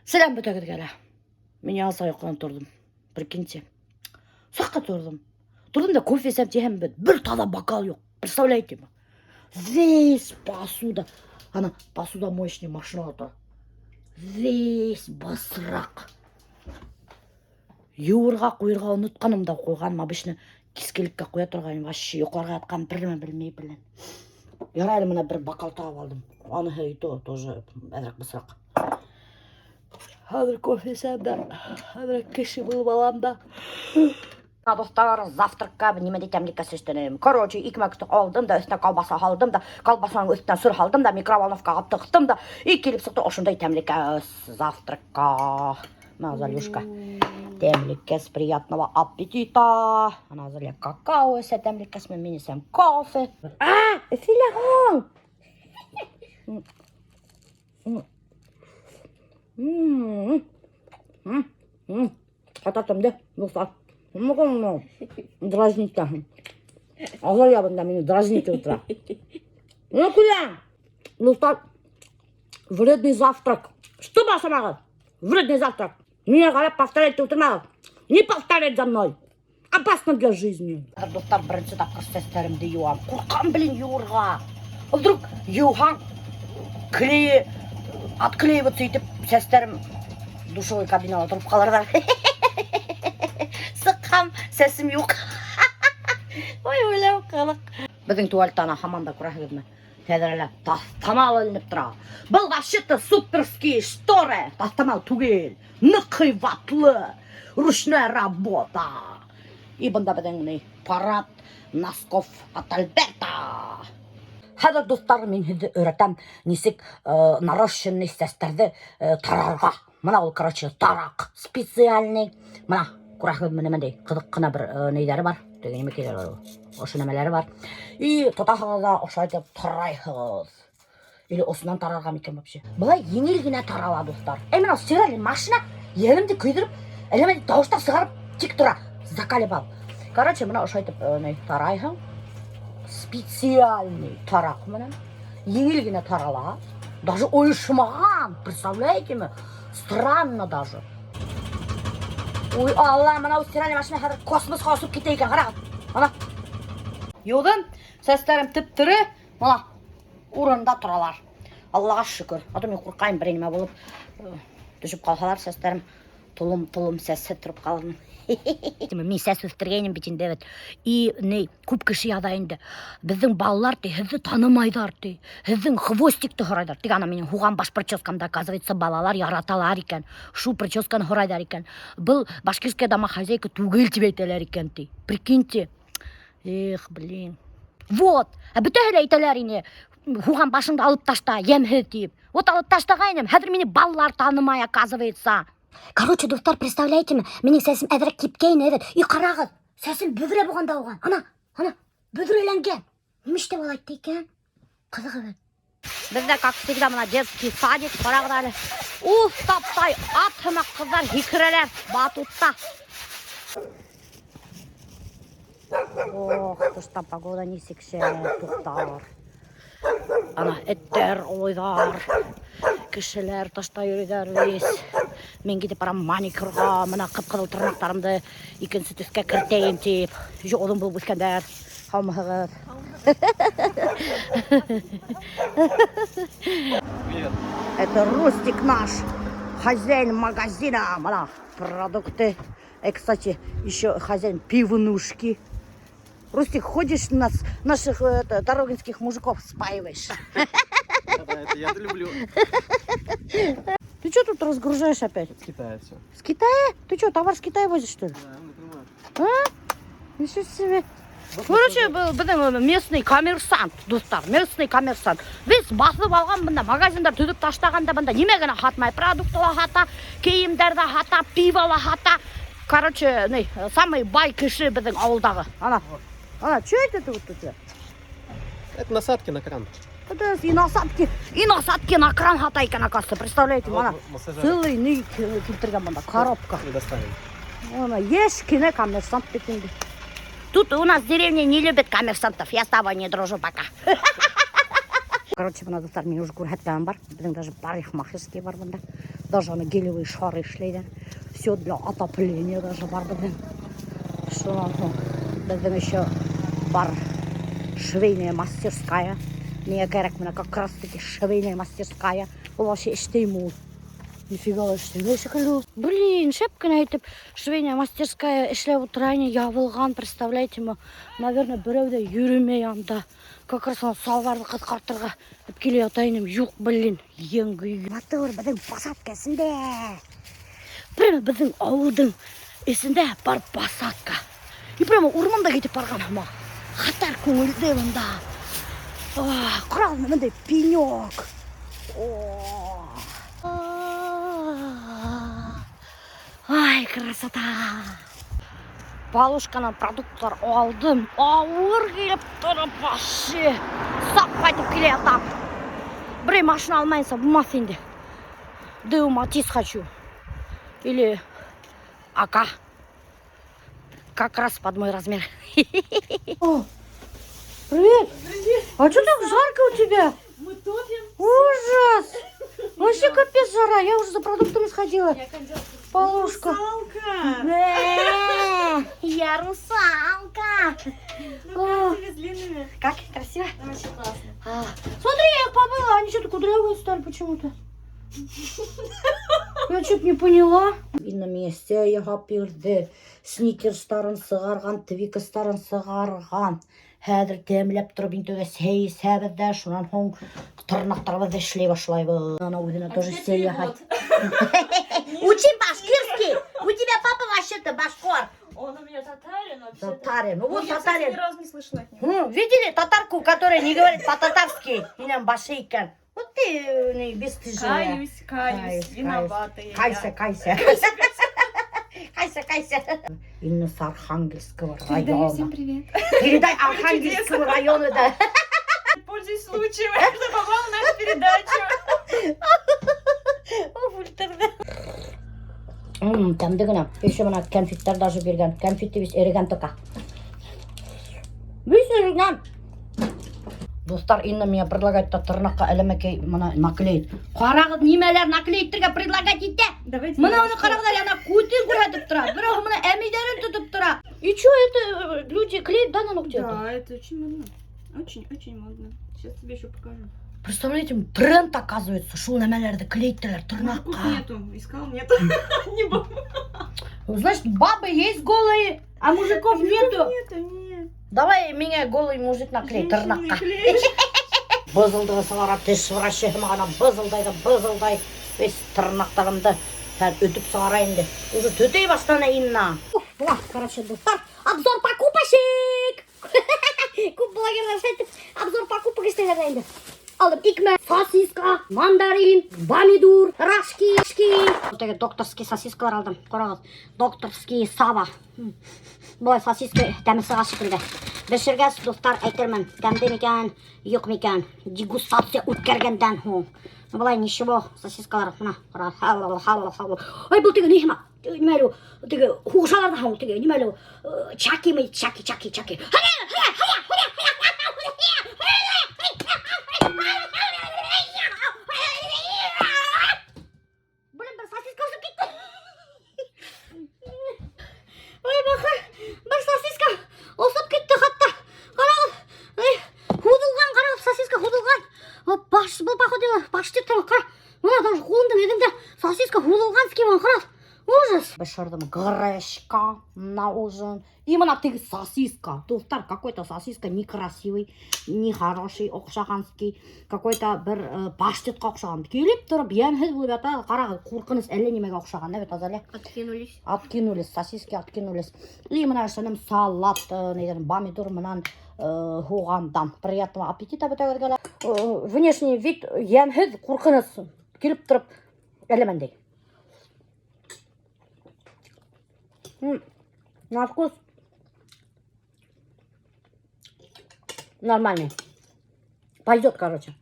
Сәләм бөтәгеҙгә лә. Мин яңы йоҡонан торҙом. Прикиньте. Саҡ торҙом. Торҙом да кофе эсәм тиһәм бит, бер таҙа бокал юҡ. Представляете ме? Весь посуда. Ана посудомоечный машинала тора. Весь бысраҡ. Йыуырға ҡуйырға онотҡаным да ҡуйғаным, обычно кискелеккә ҡуя торғайным, вообще йоҡларға ятҡан бер нәмә белмәй белән. Ярай әле бына бер бокал табып алдым. Аныһы и то тоже әҙерәк бысраҡ. Хәҙер кофе эсәм дә, әҙерәк кеше булып алам да. Дуҫтар, завтракка нимә тәмлекәс эшләнем. Короче, икмәкте алдым да, өҫтөнә колбаса һалдым да, колбасаның өҫтөнә сыр һалдым да, микроволновкаға тыҡтым да, и килеп сыҡты ошондай тәмлекәс завтракка. На, Залюшка. Тәмлекәс, приятного аппетита. Ана Азалия какао эсә тәмлекәс, мин эсәм кофе. А, эҫе лә һуң. Ҡата тәмле, дуҫтар. Дразнить итәһең. Азалия бында мине дразнить ултыра. Ну көләң? Дуҫтар, вредный завтрак. Что башамағыҙ? Вредный завтрак. Миңә ҡарап повторять итеп ултырмағыҙ. Не повторять за мной. Опасно для жизни. Дуҫтар, беренсе тапҡыр сәстәремде йыуам. Ҡурҡам, блин, йыуырға. Вдруг йыуһаң, клей отклеиваться итеп, сәстәрем душевой кабинала тороп ҡалырҙар. Сыҡһам, сәсем юҡ. Ой, уйлап ҡалыҡ. Беҙҙең туалетта ана һаман да күрәһегеҙме? Тәҙрәлә таҫтамал эленеп тора. Был вообще-то суперские шторы. Таҫтамал түгел, ныҡ ҡыйбатлы. Ручная работа. И бында беҙҙең ни парад носков от Альберта. Хәҙер, дуҫтар, мин һеҙҙе өйрәтәм, нисек нарощенный сәстәрҙе тарарға. Бына ул, короче, тараҡ специальный. Бына күрәһегеҙме, нимәндәй ҡыҙыҡ ҡына бер ниҙәре бар. Теге нимәкәйҙәр бар ул. Ошо нәмәләре бар. И тотаһығыҙ ҙа ошолай итеп тарайһығыҙ. Или осонан тарарға микән вообще? Былай еңел генә тарала, дуҫтар. Әй, бына стиральный машина еремде көйҙөрөп, әллә ниндәй тауыштар сығарып тик тора. Заколебал. Короче, бына ошолай итеп ни тарайһың. Специальный тараҡ менән. Еңел генә тарала. Даже ойошмаған, представляете ме? Странно даже. Ой, Алла, бына стиральный машина хәҙер космосҡа осоп китә икән, ҡарағыҙ. Ана. Йыуҙым, сәстәрем теп-тере, бына урында торалар. Аллаға шөкөр. А то мин ҡурҡайым, берәй нәмә булып төшөп ҡалһалар сәстәрем толом-толом сәсһеҙ тороп ҡалырмын. Мин сәс үҫтергәйнем бит инде бит. И ни күп кеше яҙа инде. Беҙҙең балалар ти, һеҙҙе танымайҙар ти. Һеҙҙең хвостикты һорайҙар. Тик ана минең һуған баш прическамды, оказывается, балалар яраталар икән. Шул прическаны һорайҙар икән. Был башкирская домохозяйка түгел тип әйтәләр икән ти. Прикиньте. Эх, блин. Вот, ә бөтәһе лә әйтәләр ине. Һуған башыңды алып ташта, йәмһеҙ тип. Вот алып ташлағайным, хәҙер мине балалар танымай, оказывается. Короче, дуҫтар, представляете ме, минең сәсем әҙерәк кипкәйне әҙер. И ҡарағыҙ, сәсем бөҙрә булған да уған. Ана, ана, бөҙрәләнгән. Нимә эшләп улай итте икән? Ҡыҙыҡ бит. Беҙҙә, как всегда, бына детский садик, ҡарағыҙ әле. Уф, таптай ат һымаҡ ҡыҙҙар һикерәләр батутта. Ох, тышта погода нисек шәп, дуҫтар. Ана эттәр олойҙар, кешеләр тышта йөрөйҙәр весь. Мин китеп барам маникюрға, бына ҡып-ҡыҙыл тырнаҡтарымды икенсе төҫкә кертәйем тип. Уже оҙон булып үҫкәндәр. Һаумыһығыҙ? Привет. Это Рустик наш, хозяин магазина. Бына продукты. Кстати, еще хозяин пивнушки. Рустик, ходишь нас, наших это, дорогинских мужиков спаиваешь. Да, это я люблю. Ты что тут разгружаешь опять? С Китая все. С Китая? Ты что, товар с Китая возишь, что ли? Да, ну понимаю. Ничего себе. Короче, был беҙҙең местный коммерсант, дуҫтар, местный коммерсант. Весь баҫып алған бында, магазиндар төҙөп ташлаған да бында нимә генә һатмай, продукты ла һата, кейемдәр ҙә һата, пиво ла һата. Короче, ни, самый бай кеше беҙҙең ауылдағы. Ана, ана, что это тут у тебя? Это насадки на кран. Это и насадки на кран һата икән, оказывается, представляете, Вот ана. массажер. Целый ни килтергән бында, коробка. Не доставим. Ана, йәш кенә коммерсант бит инде. Тут у нас в деревне не любят коммерсантов. Я с тобой не дружу пока. Короче, бына, дуҫтар, мин уже күрһәткәнем бар. Беҙҙең даже парикмахерский бар бында. Даже ана гелевый шар эшләйҙәр. Все для отопления даже бар беҙҙең. Шунан һуң беҙҙең еще бар швейная мастерская. Миңә кәрәк бына как раз таки швейная мастерская. Ул вообще эшләйме ул? Нифига эшләмәй шикелле. Блин, шәп кенә итеп швейная мастерская эшләп ултыра ине, ябылған, представляете ме? Наверное, берәү ҙә йөрөмәй анда. Как раз ана салбарҙы ҡыҫҡартырға тип килә ята инем. Юҡ, блин, еңге. Матур беҙҙең посадка эсендә. Прямо беҙҙең ауылдың эсендә бар посадка. И прямо урманда китеп барған һымаҡ. Хәтәр күңелле бында. Ҡара, бындай пенек. О. Ай, красота! Полушканан продукттар алдым. Ауыр килеп тороп вообще. Саҡ ҡайтып килә ятам. Берәй машина алмайынса булмаҫ инде. Дэу Матиз хочу. Или АК. Как раз под мой размер. О, привет. Привет. А что так жарко у тебя? Мы топим. Ужас! Вообще капец жара. Я уже за продуктами сходила. Я кондёр. Полушка. Русалка. Я русалка. Ну как тебе с длинными? Как? Красиво? Очень классно. А, смотри, я их помыла, они что-то кудрявые стали почему-то. Я что-то не поняла. Инна миңә сәй яһап бирҙе. Сникерстарын сығарған, твикстарын сығарған. Хәҙер тәмләп тороп инде сәй эсәбеҙ ҙә, шунан һуң тырнаҡтарыбыҙ эшләй башлайбыҙ. Ана үҙенә А тоже теперь сәй яһай. перевод. Учи башкирский! У тебя папа вообще-то башкор. Он у меня татарин вообще. Татарин. Ну вот я, кстати, татарин. ни разу не слышала от него. Видели татарку, которая не говорит по-татарски? Минән башы икән. Вот ты не бесстыжая. Каюсь, каюсь, Каюсь, виновата я. Кайся, кайся. Кайся, кайся. Инна с Архангельского Передаю района. всем привет. Передай Архангельскому району, да. Пользуясь случаем, что попала в нашу передачу. Тәмле генә. Еще бына кәнфиттәр даже биргән. Кәнфитте весь эрегән тока. Весь эрегән. Дуҫтар, Инна миңә предлагает та тырнаҡҡа әләмәкәй бына наклеить. Ҡарағыҙ, нимәләр наклеить итергә предлагать итә. Давайте. Бына уны ҡарағыҙ, ана күтен күрһәтеп тора. Берәү бына әмейҙәрен тотоп тора. И чё это люди клеят, да, на ногти? это? Да, это очень модно. Очень-очень модно. Сейчас тебе еще покажу. Представляете, тренд оказывается, шул нәмәләрҙе клеить итәләр Мужиков тырнаҡҡа. нету. Искал, нету. Не было. Значит, бабы есть голые, а мужиков нету. Нету, нет. Давай миңә голый мужик наклей Женщины тырнаҡҡа. клеят. Бызылдығы сығара теш врачы һымағына бызылдай ҙа бызылдай. Весь тырнаҡтарымды хәҙер өтөп сығара инде. Уже төтәй башланы Инна. Була, короче, дуҫтар, обзор покупочек. Күп блогерҙар әйтеп, обзор покупок эшләйҙәр инде. Алдым икмәк, сосиска, мандарин, помидор, рожки, рожки. Теге докторский сосискалар алдым. Ҡарағыҙ, докторский саба. Былай сосиска тәме сыға шикелле. Бешергәс, дуҫтар, әйтермен, тәмле микән, юҡ микән. Дегустация үткәргәндән һуң. Ну, былай ничего, сосискалар, бына, ҡара, халал, халал, халал. Ай, был теге ни һымаҡ? Нимә әле ул? Теге һуғышалар ҙа һуң, теге нимә әле ул? Чаки мы, Чаки, Чаки, Чаки. Хая, хая, хая, хая, хая, хая. Блин, бер сосиска осоп китте. Ой, бахыр, бер сосиска осоп китте хатта. Ҡарағыҙ, эй, һуҙылған, ҡарағыҙ, сосиска һуҙылған. Баш, был походу паштет ҡара. Бына даже ҡулымдың эҙендә сосиска һуҙылған ҡара. Ужас. Бешерҙем гречка на ужин. И бына теге сосиска. Дуҫтар, какой-то сосиска некрасивый, нехороший, оҡшағанский. Какой-то бер паштетҡа оҡшаған. Килеп тороп, йәмһеҙ булып ята. Ҡарағыҙ, ҡурҡыныс әллә нимәгә оҡшаған, да бит, Азалия? Откинулись. Откинулись, сосиски откинулись. И бына эшләнем салат, ниҙән, помидор менән һуғандан. Приятного аппетита бөтәгеҙгә лә. Внешний вид йәмһеҙ, ҡурҡыныс. Килеп тороп, әләмәндәй. На вкус нормальный. Пойдет, короче.